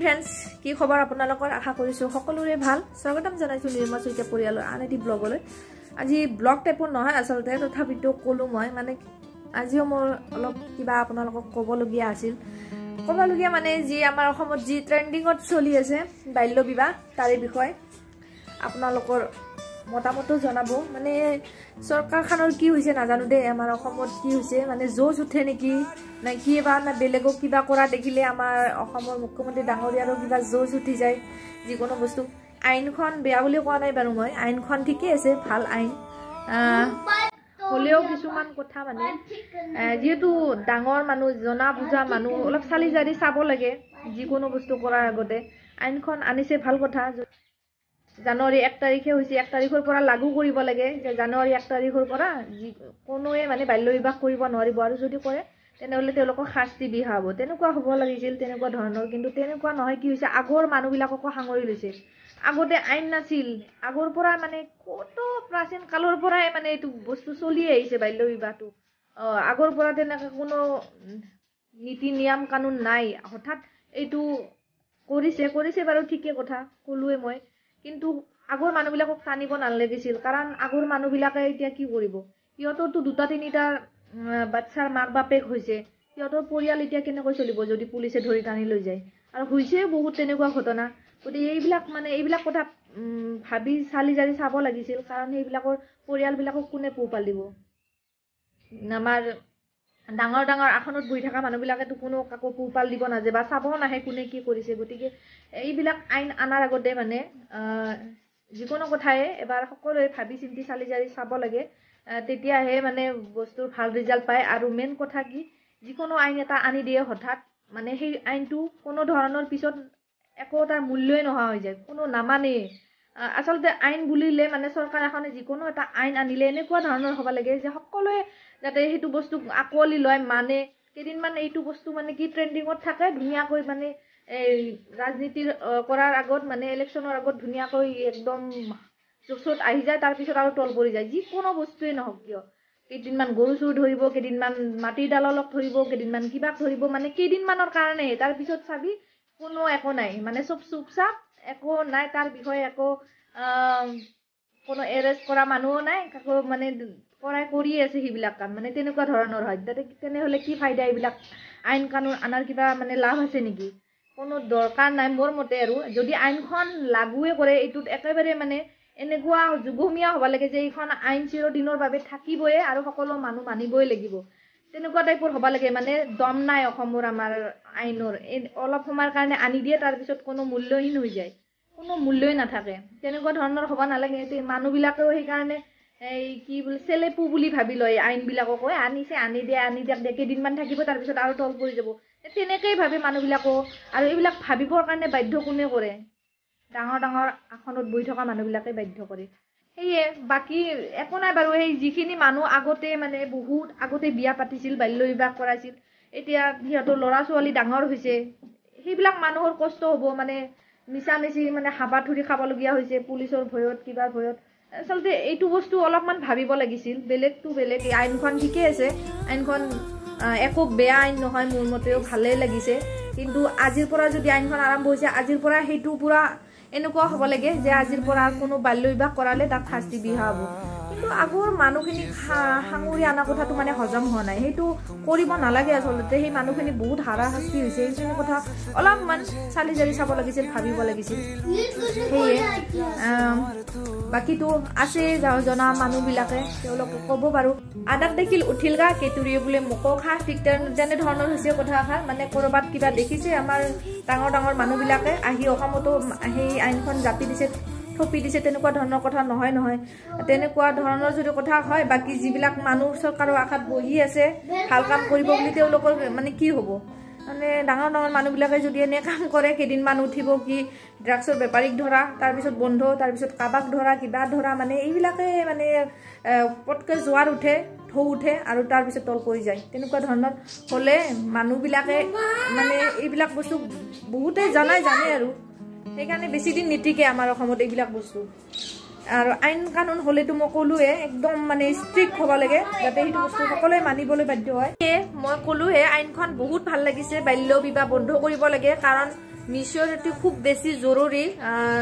Friends, কি খবৰ আপোনালোকৰ? আশা কৰিছোঁ সকলোৰে ভাল। স্বাগতম জনাইছোঁ নিৰ্মা শইকীয়া পৰিয়ালৰ আন এটি ব্লগলৈ। আজি ব্লগ টাইপৰ নহয় আচলতে, তথাপিতো ক'লোঁ মই, মানে আজিও মোৰ অলপ কিবা আপোনালোকক ক'বলগীয়া আছিল। ক'বলগীয়া মানে যি আমাৰ অসমত যি ট্ৰেণ্ডিঙত চলি আছে বাল্য বিবাহ, তাৰে বিষয়ে আপোনালোকৰ মতামতো জনাব। মানে চৰকাৰখনৰ কি হৈছে নাজানো দেই, আমাৰ অসমত কি হৈছে, মানে জোচ উঠে নেকি নে কি বা, না বেলেগক কিবা কৰা দেখিলে আমাৰ অসমৰ মুখ্যমন্ত্ৰী ডাঙৰীয়াৰো কিবা জোচ উঠি যায়। যিকোনো বস্তু আইনখন বেয়া বুলি কোৱা নাই বাৰু মই, আইনখন ঠিকেই আছে, ভাল আইন হ'লেও কিছুমান কথা মানে যিহেতু ডাঙৰ মানুহ, জনা বুজা মানুহ, অলপ চালি জাৰি চাব লাগে যিকোনো বস্তু কৰাৰ আগতে। আইনখন আনিছে ভাল কথা, জানুৱাৰী 1 তাৰিখে হৈছে, 1 তাৰিখৰ পৰা লাগু কৰিব লাগে যে জানুৱাৰী 1 তাৰিখৰ পৰা যি কোনোৱে মানে বাল্য বিবাহ কৰিব নোৱাৰিব, আৰু যদি কৰে তেনেহ'লে তেওঁলোকক শাস্তি বিহা হ'ব। তেনেকুৱা হ'ব লাগিছিল, তেনেকুৱা ধৰণৰ, কিন্তু তেনেকুৱা নহয়। কি হৈছে, আগৰ মানুহবিলাককো সাঙুৰি লৈছে। আগতে আইন নাছিল, আগৰ পৰা মানে কত প্ৰাচীন কালৰ পৰাই মানে এইটো বস্তু চলি আহিছে বাল্য বিবাহটো। আগৰ পৰা তেনেকৈ কোনো নীতি নিয়ম কানুন নাই। হঠাৎ এইটো কৰিছে, কৰিছে বাৰু ঠিকে কথা ক'লোৱে মই, কিন্তু আগৰ মানুহবিলাকক টানিব নালাগিছিল। কাৰণ আগৰ মানুহবিলাকে এতিয়া কি কৰিব, সিহঁতৰতো 2টা 3টা বাচ্ছাৰ মাক বাপেক হৈছে, সিহঁতৰ পৰিয়াল এতিয়া কেনেকৈ চলিব যদি পুলিচে ধৰি টানি লৈ যায়। আৰু হৈছে বহুত তেনেকুৱা ঘটনা। গতিকে এইবিলাক মানে এইবিলাক কথা ভাবি চালি জাৰি চাব লাগিছিল, কাৰণ সেইবিলাকৰ পৰিয়ালবিলাকক কোনে পোহপাল দিব? আমাৰ ডাঙৰ ডাঙৰ আসনত বহি থকা মানুহবিলাকেতো কোনো কাকো পোহপাল দিব নাযায় বা চাবও নাহে কোনে কি কৰিছে। গতিকে এইবিলাক আইন অনাৰ আগতে মানে যিকোনো কথাই এবাৰ সকলোৱে ভাবি চিন্তি চালি জাৰি চাব লাগে, তেতিয়াহে মানে বস্তুৰ ভাল ৰিজাল্ট পায়। আৰু মেইন কথা কি, যিকোনো আইন এটা আনি দিয়ে হঠাৎ, মানে সেই আইনটো কোনো ধৰণৰ পিছত একো তাৰ মূল্যই নোহোৱা হৈ যায়, কোনো নামানেই। আচলতে আইন বুলিলে মানে চৰকাৰ এখনে যিকোনো এটা আইন আনিলে এনেকুৱা ধৰণৰ হ'ব লাগে যে সকলোৱে যাতে সেইটো বস্তু আঁকোৱালি লয়, মানে। কেইদিনমান এইটো বস্তু মানে কি ট্ৰেণ্ডিঙত থাকে, ধুনীয়াকৈ মানে এই ৰাজনীতিৰ কৰাৰ আগত মানে ইলেকশ্যনৰ আগত ধুনীয়াকৈ একদম জোচত আহি যায়, তাৰপিছত আৰু তল পৰি যায়। যিকোনো বস্তুৱেই নহওক কিয়, কেইদিনমান গৰু চুৰ ধৰিব, কেইদিনমান মাটিৰ দালালক ধৰিব, কেইদিনমান কিবাক ধৰিব, মানে কেইদিনমানৰ কাৰণেহে। তাৰপিছত চাবি কোনো একো নাই, মানে চব চুপচাপ, একো নাই তাৰ বিষয়ে, একো কোনো এৰেষ্ট কৰা মানুহো নাই, কাকো মানে কৰাই কৰিয়ে আছে সেইবিলাক কাম, মানে তেনেকুৱা ধৰণৰ হয়। তাতে তেনেহ'লে কি ফাইদা, এইবিলাক আইন কানুন অনাৰ কিবা মানে লাভ আছে নেকি? কোনো দৰকাৰ নাই মোৰ মতে। আৰু যদি আইনখন লাগুৱে কৰে, এইটোত একেবাৰে মানে এনেকুৱা যুগমীয়া হ'ব লাগে যে এইখন আইন চিৰদিনৰ বাবে থাকিবই আৰু সকলো মানুহ মানিবই লাগিব, তেনেকুৱা টাইপৰ হ'ব লাগে। মানে দম নাই অসমৰ আমাৰ আইনৰ, এই অলপ সময়ৰ কাৰণে আনি দিয়ে, তাৰপিছত কোনো মূল্যহীন হৈ যায়, কোনো মূল্যই নাথাকে, তেনেকুৱা ধৰণৰ হ'ব নালাগে। মানুহবিলাকেও সেইকাৰণে এই কি বোলে চেলেপু বুলি ভাবি লয় আইনবিলাকক, আনিছে আনি দিয়ে, আনি দিয়ক দিয়ে, কেইদিনমান থাকিব তাৰপিছত আৰু তল পৰি যাব, তেনেকেই ভাবে মানুহবিলাকো। আৰু এইবিলাক ভাবিবৰ কাৰণে বাধ্য কোনে কৰে? ডাঙৰ ডাঙৰ আসনত বহি থকা মানুহবিলাকে বাধ্য কৰে। সেয়ে বাকী একো নাই বাৰু। সেই যিখিনি মানুহ আগতে মানে বহুত আগতে বিয়া পাতিছিল, বাল্য বিবাহ কৰাইছিল, এতিয়া সিহঁতৰ ল'ৰা ছোৱালী ডাঙৰ হৈছে, সেইবিলাক মানুহৰ কষ্ট হ'ব, মানে মিছামিছি মানে হাবাথুৰি খাবলগীয়া হৈছে পুলিচৰ ভয়ত, কিবাৰ ভয়ত। আচলতে এইটো বস্তু অলপমান ভাবিব লাগিছিল। বেলেগটো বেলেগ, এই আইনখন ঠিকেই আছে, আইনখন একো বেয়া আইন নহয়, মোৰ মতেও ভালেই লাগিছে। কিন্তু আজিৰ পৰা যদি আইনখন আৰম্ভ হৈছে, আজিৰ পৰা সেইটো পূৰা এনেকুৱা হ'ব লাগে যে আজিৰ পৰা কোনো বাল্য বিবাহ কৰালে তাক শাস্তি বিহা হ'ব। কিন্তু আগৰ মানুহখিনিক সাঙুৰি অনা কথাটো মানে হজম হোৱা নাই, সেইটো কৰিব নালাগে আচলতে। সেই মানুহখিনি বহুত হাৰাশাস্তি হৈছে, সেইখিনি কথা অলপমান চালি জাৰি চাব লাগিছিল, ভাবিব লাগিছিল। সেয়ে বাকীটো আছে জনা মানুহবিলাকে, তেওঁলোকে ক'ব বাৰু। আদাক দেখিল উঠিল গা, কেতুৰিয়ে বোলে মোকো খা, ঠিক তেনেধৰণৰ হৈছে কথাষাৰ। মানে ক'ৰবাত কিবা দেখিছে আমাৰ ডাঙৰ ডাঙৰ মানুহবিলাকে আহি অসমতো সেই আইনখন জাপি দিছে, থপি দিছে, তেনেকুৱা ধৰণৰ কথা নহয় নহয়। তেনেকুৱা ধৰণৰ যদি কথা হয়, বাকী যিবিলাক মানুহ চৰকাৰৰ আশাত বহি আছে ভাল কাম কৰিব বুলি, তেওঁলোকৰ মানে কি হ'ব? মানে ডাঙৰ ডাঙৰ মানুহবিলাকে যদি এনে কাম কৰে, কেইদিনমান উঠিব কি ড্ৰাগছৰ বেপাৰীক ধৰা, তাৰপিছত বন্ধ, তাৰপিছত কাৰোবাক ধৰা, কিবা ধৰা, মানে এইবিলাকে মানে পটকৈ জোৱাৰ উঠে, ঢৌ উঠে আৰু তাৰপিছত তল পৰি যায়। তেনেকুৱা ধৰণৰ হ'লে মানুহবিলাকে মানে এইবিলাক বস্তু বহুতে জানাই জানে আৰু সেইকাৰণে বেছি দিন নীতিকে আমাৰ অসমত এইবিলাক বস্তু। আৰু আইন কানুন হ'লেতো মই ক'লোৱে একদম মানে ষ্ট্ৰিক্ট হ'ব লাগে, যাতে সেইটো বস্তু সকলোৱে মানিবলৈ বাধ্য হয়। সেয়ে মই ক'লোৱে আইনখন বহুত ভাল লাগিছে, বাল্য বিবাহ বন্ধ কৰিব লাগে, কাৰণ মেচিয়ৰিটি খুব বেছি জৰুৰী।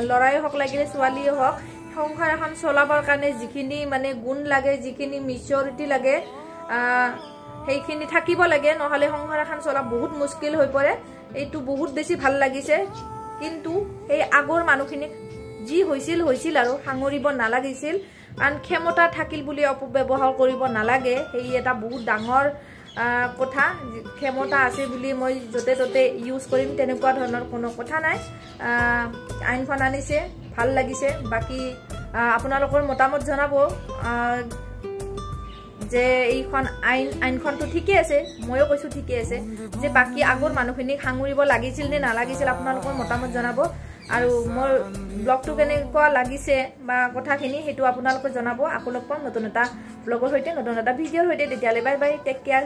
ল'ৰাই হওক লাগিলে ছোৱালীয়ে হওক, সংসাৰ এখন চলাবৰ কাৰণে যিখিনি মানে গুণ লাগে, যিখিনি মেচিয়ৰিটি লাগে, সেইখিনি থাকিব লাগে, নহ'লে সংসাৰ এখন চলা বহুত মুস্কিল হৈ পৰে। এইটো বহুত বেছি ভাল লাগিছে। কিন্তু সেই আগৰ মানুহখিনিক যি হৈছিল হৈছিল আৰু, সাঙুৰিব নালাগিছিল। কাৰণ ক্ষমতা থাকিল বুলি অপব্যৱহাৰ কৰিব নালাগে, সেই এটা বহুত ডাঙৰ কথা। ক্ষমতা আছে বুলি মই য'তে ত'তে ইউজ কৰিম তেনেকুৱা ধৰণৰ কোনো কথা নাই। আইনখন আনিছে, ভাল লাগিছে। বাকী আপোনালোকৰ মতামত জনাব যে এইখন আইন, আইনখনটো ঠিকে আছে, ময়ো কৈছোঁ ঠিকে আছে, যে বাকী আগৰ মানুহখিনিক সাঙুৰিব লাগিছিল নে নালাগিছিল, আপোনালোকৰ মতামত জনাব। আৰু মোৰ ব্লগটো কেনেকুৱা লাগিছে বা কথাখিনি সেইটো আপোনালোকে জনাব। আকৌ লগ পাম নতুন এটা ব্লগৰ সৈতে, নতুন এটা ভিডিঅ'ৰ সৈতে। তেতিয়াহ'লে বাই বাই, টেক কেয়াৰ।